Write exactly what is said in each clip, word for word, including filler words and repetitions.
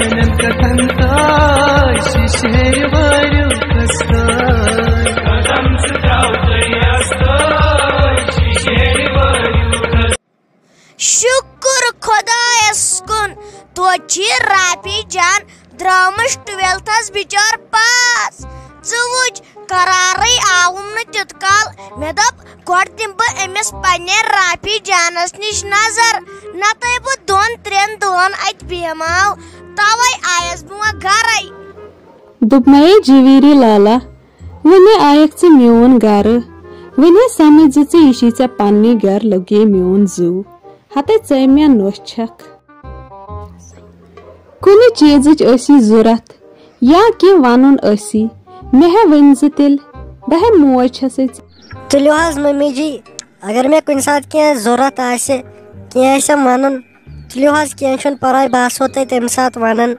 کتن کتن تاج شیشے واریو کستان۔ قدم ژٕ تراو تہٕ یس تاج شیشے واریو کستان۔ شُکُر خۄدایَس کُن، توتہِ چھِ رافی جان درٛامٕژ ٹُویلتھَس بِچٲر پاس۔ ژٕ وٕچھ، قرارٕے آوُم نہٕ تیُتھ کال۔ مےٚ دوٚپ، گۄڈٕ دِمہٕ بہٕ أمِس پننہِ رافی جانس نِش نظر، نتہٕ بہٕ دۄن ترٛٮ۪ن دۄہن اتہِ بیماو، توے آیس بہٕ وۄنۍ گرے۔ دوٚپمَے جویری لالا، وۄنۍ آیکھ ژٕ میون گرٕ، وۄنۍ سمجھ زِ ژٕ یہِ چھی ژےٚ پننہِ گرٕ لوٚگے میون زُو۔ ہتے ژے مےٚ نوٚچھ چھکھ۔ کُنہِ چیٖزٕچ ٲسی ضوٚرتھ یا کینٛہہ وَنُن ٲسی، مےٚ ہے ؤنۍ زِ تیٚلہِ، بہٕ ہے موج چھسے ژےٚ۔ تُلِو حظ مٔمی جی، اگر مےٚ کُنہِ ساتہٕ کینٛہہ ضوٚرتھ آسہِ، کینٛہہ آسٮ۪م وَنُن، تُلِو حظ، کینٛہہ چھُنہٕ پَرواے، بہٕ آسو تۄہہِ تَمہِ ساتہٕ وَنان۔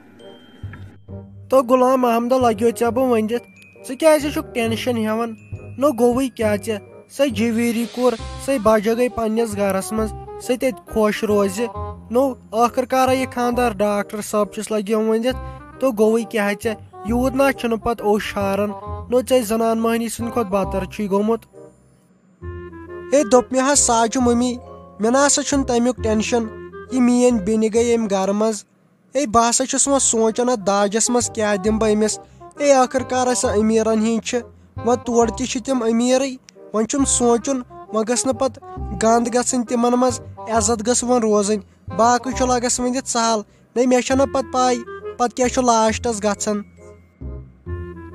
تو غلام محمدہ، لگیو ژےٚ بہٕ ؤنِتھ، ژٕ کیٛازِ چھُکھ ٹینشن ہٮ۪وان؟ نو گوٚوُے کیٛاہ ژےٚ؟ سۄ جویری کوٗر، سۄے بجے گٔے پننِس گرس منٛز، سۄ تہِ خۄش روزِ۔ نو ٲخٕر کارا یہِ خانٛدار ڈاکٹر صٲب چھُس لگیو ؤنِتھ، تو گوٚوُے کیٛاہ ژےٚ؟ یوٗت نہ چھُنہٕ پتہٕ اوٚش ہاران، نو ژےٚ زنان مٔہنی سٕنٛدِ کھۄتہٕ بدتر چھُے گوٚمُت۔ ہے، دوٚپ مےٚ حظ ساجہِ مٔمی، مےٚ نہ سا چھُنہٕ تمیُک ٹینشن، یہِ میٲنۍ بیٚنہِ گٔے أمۍ گرٕ منٛز۔ ہے، بہٕ ہسا چھُس وۄنۍ سونٛچان اَتھ داجَس منٛز کیٛاہ دِمہٕ بہٕ أمِس۔ ہے، ٲخٕر کار ٲسۍ سۄ أمیٖرَن ہِنٛدۍ چھِ، وۄنۍ تورٕ تہِ چھِ تِم أمیٖرٕے۔ وۄنۍ چھُم سونٛچُن، وۄنۍ گٔژھ نہٕ پَتہٕ گنٛد گژھٕنۍ تِمَن منٛز، عزت گٔژھ وۄنۍ روزٕنۍ۔ باقٕے چھُ لَگَس ؤنِتھ سہل، نَے مےٚ چھَنہٕ پَتہٕ پَے پَتہٕ کیٛاہ چھُ لاسٹَس گژھان۔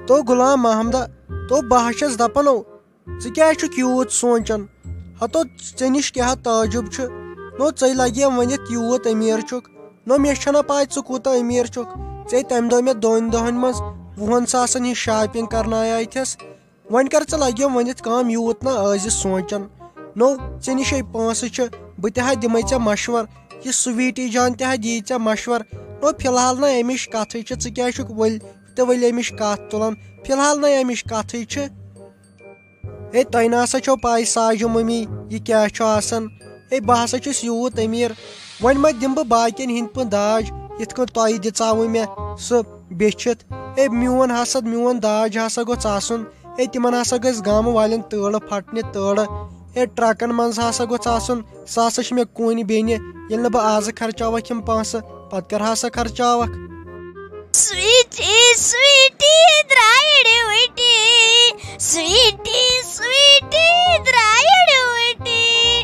تو غلام محمدہ، تو بہٕ ہا چھَس دَپان، او، ژٕ کیٛازِ چھُکھ یوٗت سونٛچان؟ ہتو، ژےٚ نِش کیٛاہ تعجب چھُ؟ نو، ژے لگے ؤنِتھ یوٗت أمیٖر چھُکھ۔ نو، مےٚ چھَنہ پَے ژٕ کوٗتاہ أمیٖر چھُکھ۔ ژےٚ تَمہِ دۄہ مےٚ دۄن دۄہَن منٛز وُہَن ساسَن ہِنٛز shopping کرنایے اَتھٮ۪س۔ وۄنۍ کر ژٕ لگے ؤنِتھ کٲم، یوٗت نہ ٲسۍ زِ سونٛچان۔ نو، ژےٚ نِشے پونٛسہٕ چھِ، بہٕ تہِ ہا دِمے ژےٚ مشور۔ یہِ سویٖٹی جان تہِ ہا دِیہِ ژےٚ مشور۔ نو، فی الحال نہ اَمِچ کتھٕے چھِ، ژٕ کیٛازِ چھُکھ ؤلۍ تہٕ ؤلۍ اَمِچ کتھ تُلان؟ فی الحال نہ اَمِچ کتھٕے چھِ۔ ہے، تۄہہِ نہ سا چھو پاے ساجہِ مٔمی یہِ کیٛاہ چھُ آسان۔ ہے، بہٕ ہسا چھُس یوٗت أمیٖر، وۄنۍ ما دِمہٕ بہٕ باقین ہِنٛدۍ پٲٹھۍ داج، یِتھ کٔنۍ تۄہہِ دِژاوٕ مےٚ سُہ بیٚچھِتھ۔ ہے، میون ہسا، میون داج ہسا گوٚژھ آسُن۔ ہے، تِمن ہسا گٔژھ گامہٕ والٮ۪ن تۭرٕ پھٹنہِ تۭرٕ۔ ہے، ٹرکن منٛز ہسا گوٚژھ آسُن۔ سُہ ہسا چھُ مےٚ کُنہِ بیٚنہِ، ییٚلہِ نہٕ بہٕ آزٕ خرچاوکھ یِم پونٛسہٕ، پتہٕ کر ہسا خرچاوکھ؟ سویٖٹی، سویٖٹی، درٛایِڑِ وٕٹی۔ سویٖٹی، سویٖٹی، درٛایِڑِ وٕٹی۔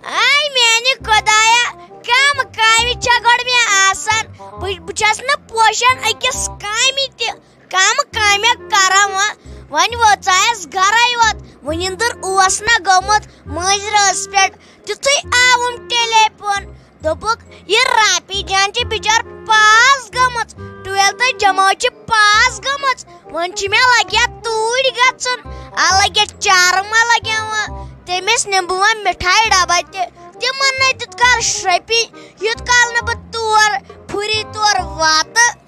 آے میٛانہِ خۄدایا، کَم کامہِ چھےٚ گۄڈٕ مےٚ آسان؟ بہٕ، بہٕ چھَس نہٕ پوشان أکِس کامہِ تہِ۔ کَم کامہِ کَران وۄنۍ؟ وۄنۍ وٲژایَس گَرَے یوت۔ وٕنِندٕر اوس نہ گوٚمُت مٲنٛزِ رٲژ پٮ۪ٹھ۔ تیُتھُے آوُم ٹیلی فون۔ دوٚپُکھ، یہِ رافی جان چھِ بِچٲر پاس گٔمٕژ، ٹُویلتھٕ جمٲژ چھِ پاس گٔمٕژ، وۄنۍ چھِ مےٚ لگیا توٗرۍ گژھُن۔ آ لگیا چارٕ ما لگیا وۄنۍ؟ تٔمِس نِمہٕ بہٕ وۄنۍ مِٹھایہِ ڈبہ تہِ، تِمن نَے تیُتھ کال شرٛپی، یُتھ کال نہٕ بہٕ تور پھُری تور واتہٕ۔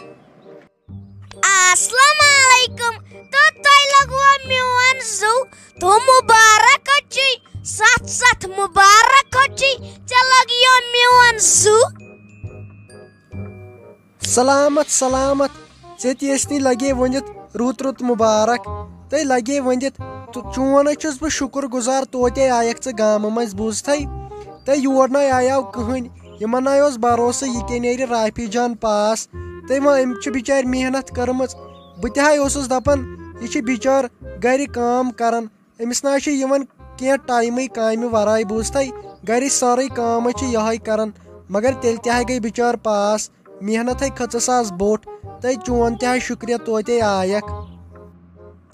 السلام علیکم، تو تۄہہِ لگوو میون زُو، تو مُبارک چھُے، ستھ ستھ مُبارک چھُے، ژےٚ لگیو میون زُو۔ سلامت سلامت، ژےٚ تہِ ٲسنٕے لگے ؤنِتھ رُت رُت مُبارک۔ تہٕ لگے ؤنِتھ، تہٕ چون ہے چھُس بہٕ شُکُر گُزار، توتہِ آیکھ ژٕ گامہٕ منٛزۍ، بوٗزتھے؟ تہٕ یور نَے آیاو کٕہٕنۍ، یِمن نَے اوس بروسہٕ یہِ کیٛاہ نیرِ رافی جان پاس۔ تہٕ وۄنۍ أمۍ چھِ بِچارِ محنت کٔرمٕژ۔ بہٕ تہِ ہاے اوسُس دپان، یہِ چھِ بِچٲر گرِ کٲم کران، أمِس نہ چھُ یِوان کینٛہہ ٹایمٕے کامہِ ورٲے، بوٗزتھے؟ گرِچ سٲرٕے کٲم چھِ یِہوٚے کران، مگر تیٚلہِ تہِ ہاے گٔے بِچٲر پاس، محنت ہے کھٔژٕس آز بوٚٹھ، تہٕ چون تہِ ہاے شُکریہ، توتہِ آیکھ۔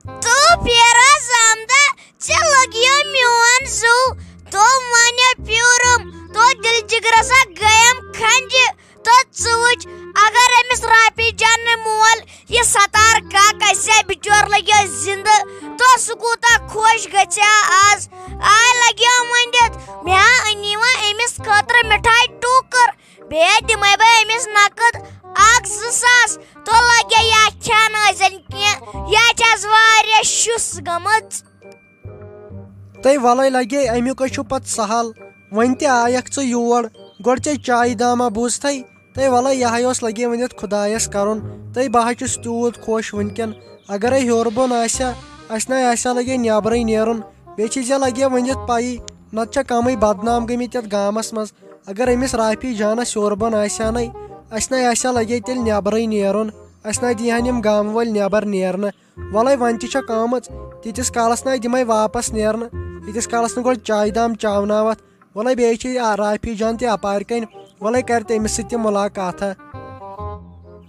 تو فیروز احمدہ، ژےٚ لوٚگیو میون زُو، تو وَنہِ پیوٗرُم، تو دِل جِگرَسا گٔیم کھنٛجہِ۔ تو ژٕ وٕچھ، اگر أمِس رافی جانہٕ مول یہِ ستار کاکا سا بِچور لگیو زِندٕ، تو سُہ کوٗتاہ خۄش گژھِ ہا آز۔ آے لگیو ؤنِتھ، مےٚ ہا أنی وۄنۍ أمِس خٲطرٕ مِٹھایہِ ٹوٗکٕر، بیٚیہِ دِمے بہٕ أمِس نقد اکھ زٕ ساس۔ تو لگے یا کھٮ۪ن ٲسِن کینٛہہ، یا چھَس واریاہ شُس گٔمٕژ۔ تہٕ وَلَے لَگے اَمیُک ہے چھُ پَتہٕ سَہَل۔ وۄنۍ تہِ آیَکھ ژٕ یور، گۄڈٕ چے چایہِ دامہ بوٗزتھَے، تہٕ وَلَے یِہوٚے اوس لَگے ؤنِتھ خۄدایَس کَرُن۔ تہٕ بہٕ حظ چھُس تیوٗت خۄش وٕنکٮ۪ن۔ اَگَرَے ہیوٚر بۄن آسہِ ہا، اَسہِ نَے آسہِ ہا لَگے نٮ۪برٕے نیرُن۔ بیٚیہِ چھِ ژےٚ لَگے ؤنِتھ پَیی، نَتہٕ چھےٚ کَمٕے بدنام گٔمٕتۍ یَتھ گامَس منٛز۔ اَگر أمِس رافی جانَس ہیوٚر بۄن آسہِ ہا نَے، اَسہِ نَے آسہِ ہا لَگے تیٚلہِ نٮ۪برٕے نیرُن۔ اَسہِ نَے دیٖہَن یِم گامہٕ وٲلۍ نٮ۪بر نیرنہٕ۔ وَلَے وۄنۍ تہِ چھَکھ آمٕژ، تیٖتِس کالَس نَے دِمَے واپَس نیرنہٕ، ییٖتِس کالَس نہٕ گۄڈٕ چایہِ دام چاوناوَتھ۔ وَلَے بیٚیہِ چھِ آ-، رافی جان تہِ اَپارِ کَنۍ، وَلَے کَرِ تٔمِس سۭتۍ تہِ مُلاقاتہ۔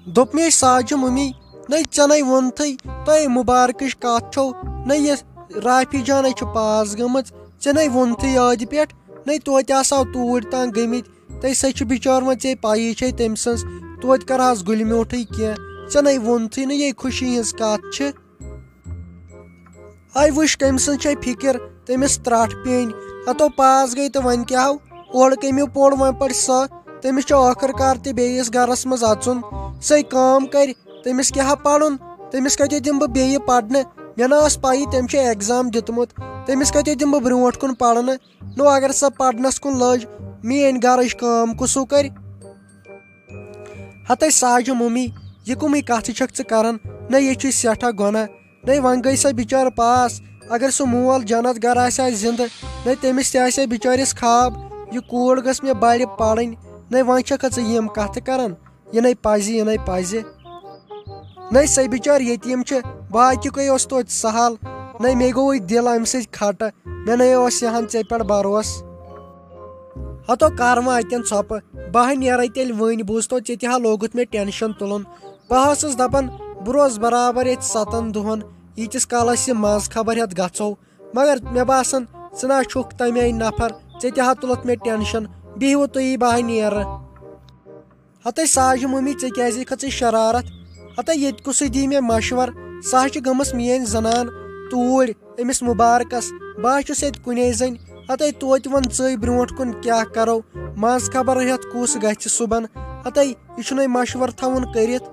دوٚپ مےٚ ساجہِ مُمی، نَے ژےٚ نَے ووٚنتھٕے، تۄہہِ مُبارکٕچ کَتھ چھو، نَے یہِ رافی جانَے چھِ پاس گٔمٕژ، ژےٚ نَے ووٚنتھٕے یادِ پٮ۪ٹھ، نَے توتہِ آسہو توٗرۍ تام گٔمٕتۍ، تہٕ سۄ چھِ بِچٲر وۄنۍ ژےٚ پَیی چھے تٔمۍ سٕنٛز، توتہِ کَرہَس گُلہِ میوٗٹھٕے کینٛہہ، ژےٚ نَے ووٚنتھٕے نہٕ یہِ خوشی ہٕنٛز کَتھ چھِ۔ ہاے وٕچھ کٔمۍ سٕنٛز چھے فِکِر، تٔمِس ترٛٹھ پیٚنۍ۔ ہتو پاس گٔے تہٕ وۄنۍ کیٛاہ ہو؟ اورٕ کٔمِو پوٚر وۄنۍ پَرِ سۄ؟ تٔمِس چھُ ٲخٕر کار تہِ بیٚیِس گَرَس منٛز اَژُن۔ سۄے کٲم کَرِ، تٔمِس کیٛاہ ہا پَرُن؟ تٔمِس کَتہِ دِمہٕ بہٕ بیٚیہِ پَرنہٕ؟ مےٚ نہ ٲس پَیی تٔمۍ چھُ اٮ۪گزام دیُتمُت۔ تٔمِس کَتہِ دِمہٕ بہٕ برٛونٛٹھ کُن پَرنہٕ؟ نو اگر سۄ پَرنَس کُن لٔج، میٛٲنۍ گَرٕچ کٲم کُسُو کَرِ؟ ہتے ساجہِ مُمی، یہِ کُمٕے کَتھٕ چھَکھ ژٕ کَران؟ نہ، یہِ چھُے سٮ۪ٹھاہ گۄناہ۔ نَے وۄنۍ گٔے سۄ بِچٲر پاس۔ اگر سُہ مول جنت گَر آسہِ ہا زِندٕ، نَے تٔمِس تہِ آسہِ ہا بِچٲرِس خاب، یہِ کوٗر گٔژھ مےٚ بَڑِ پَرٕنۍ۔ نَے وۄنۍ چھَکھ ژٕ یِم کَتھٕ کَران؟ یہِ نَے پَزِ، یہِ نَے پَزِ۔ نَے سۄے بِچٲر یتیٖم چھِ، باقٕے کُے اوس توتہِ سہل۔ نَے مےٚ گوٚوُے دِل اَمہِ سۭتۍ کھٹہٕ۔ مےٚ نَے اوس یہِ ہَن ژےٚ پٮ۪ٹھ بروسہٕ۔ ہتو کر وۄنۍ اتٮ۪ن ژھۄپہٕ، بہٕ ہا نیرے تیٚلہِ وٕنۍ، بوٗزتو، ژےٚ تہِ ہا لوگُتھ مےٚ ٹینشن تُلُن۔ بہٕ ہا ٲسٕس دپان، بہٕ روزٕ برابر ییٚتہِ ستن دۄہن، ییٖتِس کالس یہِ منٛز خبر ہٮ۪تھ گژھو۔ مگر مےٚ باسان، ژٕ نہ چھُکھ تمہِ آیہِ نفر، ژےٚ تہِ ہا تُلتھ مےٚ ٹینشن۔ بِہِو تُہی، بہٕ ہا نیرٕ۔ ہتے ساجہِ مُمی، ژےٚ کیازِ کھٔژٕے شرارت؟ ہتے ییٚتہِ کُسٕے دی مےٚ مشور؟ سۄ ہا چھِ گٔمٕژ میٲنۍ زنان توٗرۍ أمِس مُبارکس۔ بہٕ ہا چھُس ییٚتہِ کُنے زٔنۍ۔ ہتے توتہِ وۄن ژٕے برونٛٹھ کُن کیٛاہ کرو؟ منٛز خبر ہٮ۪تھ کُس گژھِ صُبحن؟ ہتے یہِ چھُنَے مشور تھاوُن کٔرِتھ۔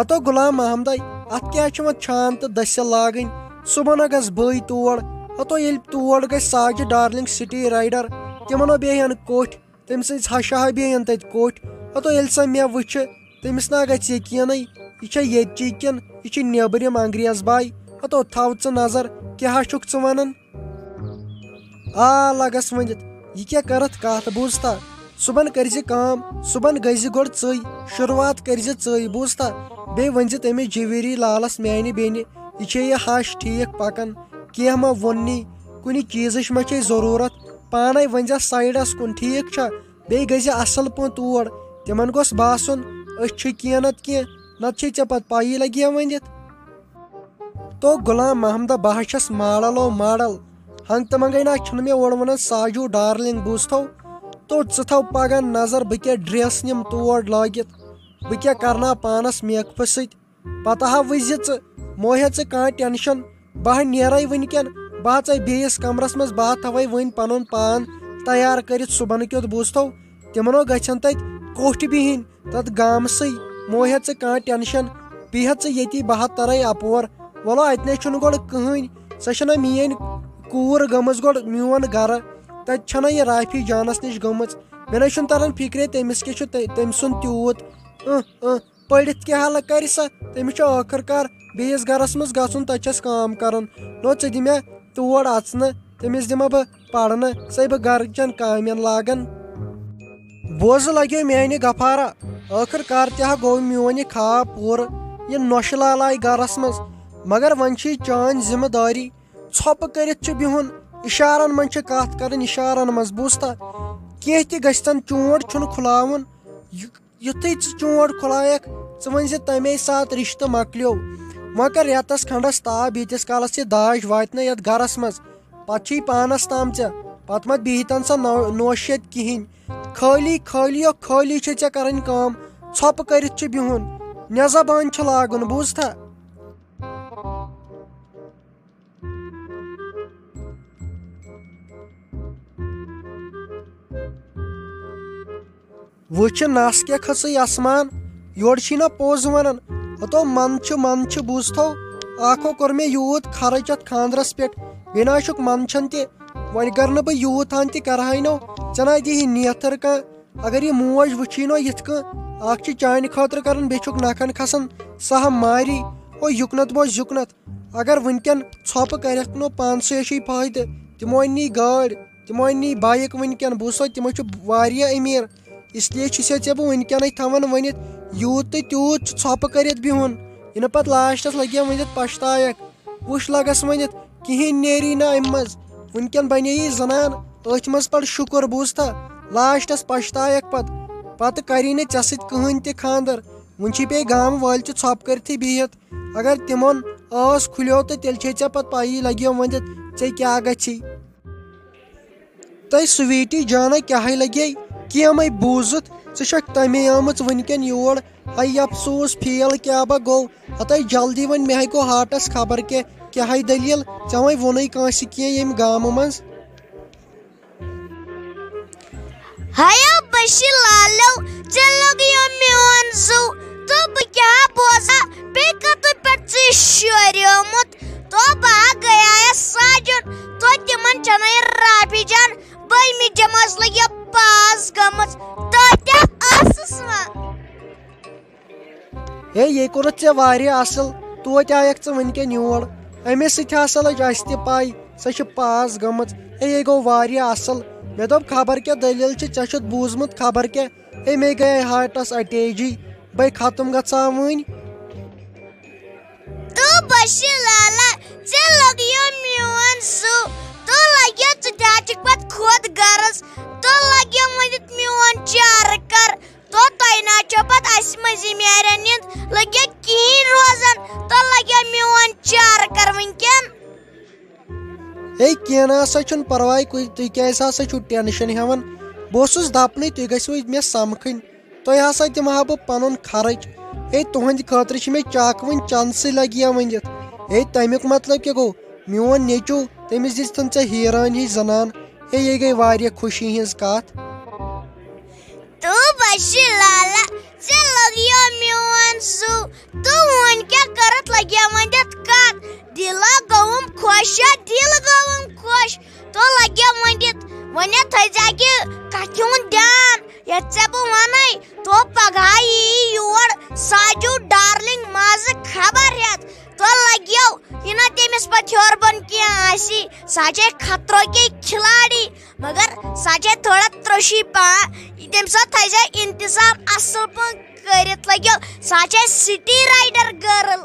ہتو غلام محمدے، اتھ کیٛاہ چھِ وۄنۍ چھان تہٕ دٔسِل لاگٕنۍ؟ صُبحن ہا گژھ بٕے تور۔ ہتو ییٚلہِ تور گژھِ ساجہِ ڈارلنگ سٹی رایڈر، تِمن ہا بیٚہن کوٚٹھۍ۔ تٔمۍ سٕنٛز ہشہ ہا بیٚہن تَتہِ کوٚٹھۍ۔ ہتو ییٚلہِ سۄ مےٚ وٕچھِ، تٔمِس نا گژھِ یقیٖنٕے، یہِ چھےٚ ییٚتچی کِنہٕ یہِ چھِ نیٚبرِم انگریز باے۔ ہتو تھاو ژٕ نظر، کیٛاہ ہا چھُکھ ژٕ وَنان؟ آ، لگس ؤنِتھ، یہِ کیٛاہ کٔرٕتھ کَتھ، بوٗزتھا؟ صُبحن کٔرزِ کٲم، صُبحن گٔژھزِ گۄڈٕ ژٕے، شروٗعات کٔرزِ ژٕے، بوٗزتھا؟ بیٚیہِ ؤنزِ تٔمِس جویری لالس میانہِ بیٚنہِ، یہِ چھےٚ یہِ ہش ٹھیٖک پکان، کینٛہہ ما ووٚننی، کُنہِ چیٖزٕچ ما چھے ضروٗرت؟ پانے ؤنزٮ۪س سایڈس کُن، ٹھیٖک چھا؟ بیٚیہِ گٔژھزِ اصل پٲٹھۍ تور۔ تِمن گوٚژھ باسُن، أسۍ چھِ کینٛہہ نتہٕ کینٛہہ، نتہٕ چھے ژےٚ پتہٕ پَیی لگہِ ہا ؤنِتھ۔ تو غلام محمدہ، بہٕ ہا چھَس ماڈل او ماڈل۔ ہنگ تہٕ منگے نہ چھُنہٕ مےٚ اورٕ وَنان ساجو ڈارلنگ، بوٗزتھو؟ تو ژٕ تھاو پگاہ نظر، بہٕ کیٛاہ ڈریس نِم تور لٲگِتھ، بہٕ کیٛاہ کرناو پانس میکفہٕ سۭتۍ۔ پتہٕ ہا وٕچھزِ ژٕ، مہ ہےٚ ژٕ کانٛہہ ٹینشن۔ بہٕ ہا نیرے وٕنکٮ۪ن، بہٕ ہا ژَے بیٚیِس کمرس منٛز، بہٕ ہا تھاوے وٕنۍ پنُن پان تیار کٔرِتھ صُبحن کیُتھ، بوٗزتھو؟ تِمن ہو گژھن تتہِ کوٚٹھۍ بِہِنۍ تتھ گامسٕے۔ مہ ہےٚ ژٕ کانٛہہ ٹینشن، بیٚیہِ ہا ژٕ ییٚتی، بہٕ ہا ترے اپور۔ وَلہٕ، اتہِ نے چھُنہٕ گۄڈٕ کٕہٕنۍ، سۄ چھنہ میٲنۍ کوٗر گٔمٕژ گۄڈٕ میون گرٕ، تتہِ چھنہ یہِ رافی جانس نِش گٔمٕژ۔ مےٚ نے چھُنہٕ تران فکرے تٔمِس کیٛاہ چھُ تٔمۍ سُنٛد تیوٗت۔ اۭں، اۭں۔ پٔرِتھ کیٛاہ ہا لَ-، کَرِ سۄ؟ تٔمِس چھُ ٲخٕر کار بیٚیِس گَرَس منٛز گژھُن، تَتہِ چھَس کٲم کَرُن۔ نو ژٕ دِ مےٚ تور اَژنہٕ، تٔمِس دِمہٕ بہٕ پَرنہٕ، سۄے بہٕ گَرٕچَن کامٮ۪ن لاگَن۔ بوزٕ لَگیو میٛانہِ غفارا، ٲخٕر کار تہِ ہا گوٚو میون یہِ خواب پوٗرٕ، یہِ نۄشہِ لالایہِ گَرَس منٛز۔ مگر وۄنۍ چھِ یہِ چٲنۍ ذِمہٕ دٲری، ژھۄپہٕ کٔرِتھ چھُ بِہُن، اِشارَن منٛز چھِ کَتھ کَرٕنۍ، اِشارَن منٛز، بوٗزتھا؟ کینٛہہ تہِ گژھِ تَن، چونٛڈ چھُنہٕ کھُلاوُن۔ یہِ یُتھُے ژٕ چونٛڈ کھُلایَکھ، ژٕ ؤنۍ زِ تَمے ساتہٕ رِشتہٕ مۄکلیو۔ وۄنۍ کر رٮ۪تَس کھنٛڈَس تاب، ییٖتِس کالَس یہِ داج واتہِ نہ یَتھ گَرَس منٛز۔ پَتہٕ چھُے پانَس تام ژےٚ، پَتہٕ مہ بِہی تَن سۄ نو-، نوشہِ ییٚتہِ کِہیٖنۍ۔ خٲلی، خٲلی او خٲلی چھے ژےٚ کَرٕنۍ کٲم، ژھۄپہٕ کٔرِتھ چھُ بِہُن، نٮ۪زَبان چھُ لاگُن، بوٗزتھا؟ وٕچھ نس کیٛاہ کھٔژٕے آسمان، یورٕ چھی نہ پوٚز ونان۔ ہتو من چھُ، من چھُ، بوٗزتھو، اکھ ہو کوٚر مےٚ یوٗت خرٕچ اتھ خانٛدرس پٮ۪ٹھ، بیٚیہِ نہ چھُکھ منٛدچھان تہِ۔ وۄنۍ کر نہٕ بہٕ یوٗت ہن تہِ کرہاے نو، ژےٚ نہ دِہی نیتھر کانٛہہ۔ اگر یہِ موج وٕچھی نو یِتھ کٔنۍ، اکھ چھِ چانہِ خٲطرٕ کران، بیٚیہِ چھُکھ نکھن کھسان سہم ماری۔ او یُکنت بوز یُکنت، اگر وٕنکٮ۪ن ژھۄپہٕ کرٮ۪کھ نو پانسٕے چھُے فٲیدٕ۔ تِمو أنۍ نی گٲڑۍ، تِمو أنۍ نی بایک وٕنکٮ۪ن، بوٗزتھا، تِمو چھُ واریاہ أمیٖر۔ اس لیے چھُسے ژےٚ بہٕ وٕنکٮ۪نٕے تھاوان ؤنِتھ، یوٗت تہٕ تیوٗت چھُ ژھۄپہٕ کٔرِتھ بِہُن، یہِ نہٕ پتہٕ لاسٹس لگہِ ؤنِتھ پشتاوکھ۔ وٕچھ لگس ؤنِتھ، کِہیٖنۍ نیری نہٕ امہِ منٛز۔ وٕنکٮ۪ن بنے یہِ زنان، أتھۍ منٛز پڑ شُکر، بوٗزتھا، لاسٹس پشتاوکھ پتہٕ۔ پتہٕ کری نہٕ ژےٚ سۭتۍ کٕہٕنۍ تہِ خانٛدر۔ وٕنہِ چھِ بیٚیہِ گامہٕ وٲلۍ تہِ ژھۄپہٕ کٔرتھٕے بِہِتھ۔ اگر تِمن ٲس کھُلیو تہٕ تیٚلہِ چھے ژےٚ پتہٕ پَیی لگیو ؤنِتھ ژےٚ کیٛاہ گژھی۔ تۄہہِ سویٖٹی جانا کیٛاہے لگے؟ کینٛہہ مَے بوٗزُتھ، ژٕ چھکھ تَمے آمٕژ وٕنکٮ۪ن یور۔ ہَے افسوٗس، فیل کیٛاہ با گوٚو؟ ہَتَے جلدی وۄنۍ، مےٚ ہَے گوٚو ہاٹَس خبر کیٛاہ، کیٛاہے دٔلیٖل؟ ژےٚ وۄنۍ ووٚنُے کٲنٛسہِ کینٛہہ ییٚمہِ گامہٕ منٛز؟ ہیا بشی لالو، ژےٚ لوٚگیو میون زُو، تہٕ بہٕ کیٛاہ بوزا؟ بیٚیہِ کَتھ پٮ۪ٹھ ژٕ شوریومُت؟ تو بہٕ ہا گٔیایس ساجُن، تو تِمن چھَنہٕ رافی جان بٔہمہِ جمٲژ لٔگۍ پاس گٔمٕژ، تہٕ تہِ ٲسٕس وۄنۍ۔ ہے، یے کوٚرُتھ ژےٚ واریاہ اصل، توتہِ آیکھ ژٕ وٕنکٮ۪ن یور۔ أمِس سۭتۍ ہسا لٔج اسہِ تہِ پاے، سۄ چھِ پاس گٔمٕژ۔ ہے، یے گوٚو واریاہ اصل۔ مےٚ دوٚپ، خبر کیٛاہ دٔلیٖل چھِ، ژےٚ چھُتھ بوٗزمُت خبر کیٛاہ؟ ہے، مےٚ گٔیے ہارٹس اٹیجی، بے ختم گژھان وٕنۍ۔ تو بشی لالا، ژےٚ لوٚگیو میون زُو، تو لگیو ژٕ تہِ ہا چھکھ پتہٕ خود غرض، تو لگیو ؤنِتھ میون چارٕ کر، تو تۄہہِ نہ چھو پتہٕ اسہِ منٛزی میرن ہِنٛد لگیو کِہیٖنۍ روزان، تو لگیو میون چارٕ کر وٕنکٮ۪ن۔ ہے، کینٛہہ نہ ہسا چھُنہٕ پرواے، کُنہِ، تُہۍ کیٛازِ ہسا چھِو ٹینشن ہٮ۪وان؟ بہٕ اوسُس دپنٕے، تُہۍ گژھِوٕ مےٚ سمکھٕنۍ، تۄہہِ ہسا دِمہٕ ہا بہٕ پنُن خرٕچ۔ ہے، تُہنٛدِ خٲطرٕ چھِ مےٚ چک وٕنۍ چندسٕے لگہِ یا ؤنِتھ۔ ہے، تمیُک مطلب کیٛاہ گوٚو؟ میون نیٚچو، تٔمِس دِژ تِم ژےٚ ہیران ہِش زنان۔ ہے، یے گٔے واریاہ خوشی ہٕنٛز کتھ۔ تو بشی لالا، ژےٚ لوٚگیو میون زُو، تو وۄنۍ کیٛاہ کٔرتھ لگیا ؤنِتھ کتھ؟ دِلا گوٚوُم خۄش یا دِل گوٚوُم خۄش، تو لگیا ؤنِتھ۔ وۄنۍ تھٲیزِ اکہِ کتھِ ہُنٛد دیان، یتھ ژےٚ بہٕ ونَے، تو پگاہ یی یور ساجو ڈارلنگ مازٕ خبر ہٮ۪تھ، تو لگیو یہِ نہ تٔمِس پتہٕ ہیوٚر بۄن کینٛہہ آسی، سۄ چھے خطروں کی کھلاڑی۔ مگر سۄ چھے تھوڑا ترٛوشی پہم، تٔمۍ ساتہٕ تھٲیزیو انتظام اصل پٲٹھۍ کٔرِتھ، لگیو سۄ چھے سٹی رائیڈر گرل۔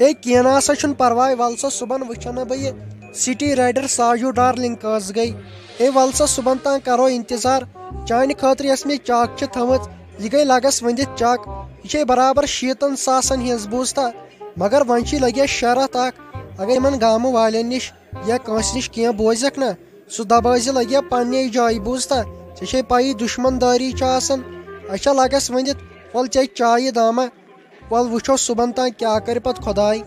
ہے، کینٛہہ نہ سا چھُنہٕ پرواے، ول سا صُبحن وٕچھن نہ بہٕ یہِ سٹی رائیڈر ساجو ڈارلنگ کٔژ گٔے۔ ہے، ول سا صُبحن تام کرو انتظار۔ چانہِ خٲطرٕ یۄس مےٚ چک چھِ تھٲمٕژ، یہِ گٔے لگس ؤنِتھ چک۔ یہِ چھے برابر شیٖتن ساسن ہٕنٛز، بوٗزتھا؟ مگر وۄنۍ چھِ لگیا شرط اکھ، اگر یِمن گامہٕ والٮ۪ن نِش یا کٲنٛسہِ نِش کینٛہہ بوزکھ نہ، سُہ دبٲوزِ لگیا پننے جایہِ، بوٗزتھا؟ ژےٚ چھے پَیی دُشمن دٲری چھِ آسان۔ اچھا، لگس ؤنِتھ، ول چے چایہِ دامہ، ول وٕچھو صُبحن تام کیٛاہ کرِ پتہٕ خۄداے۔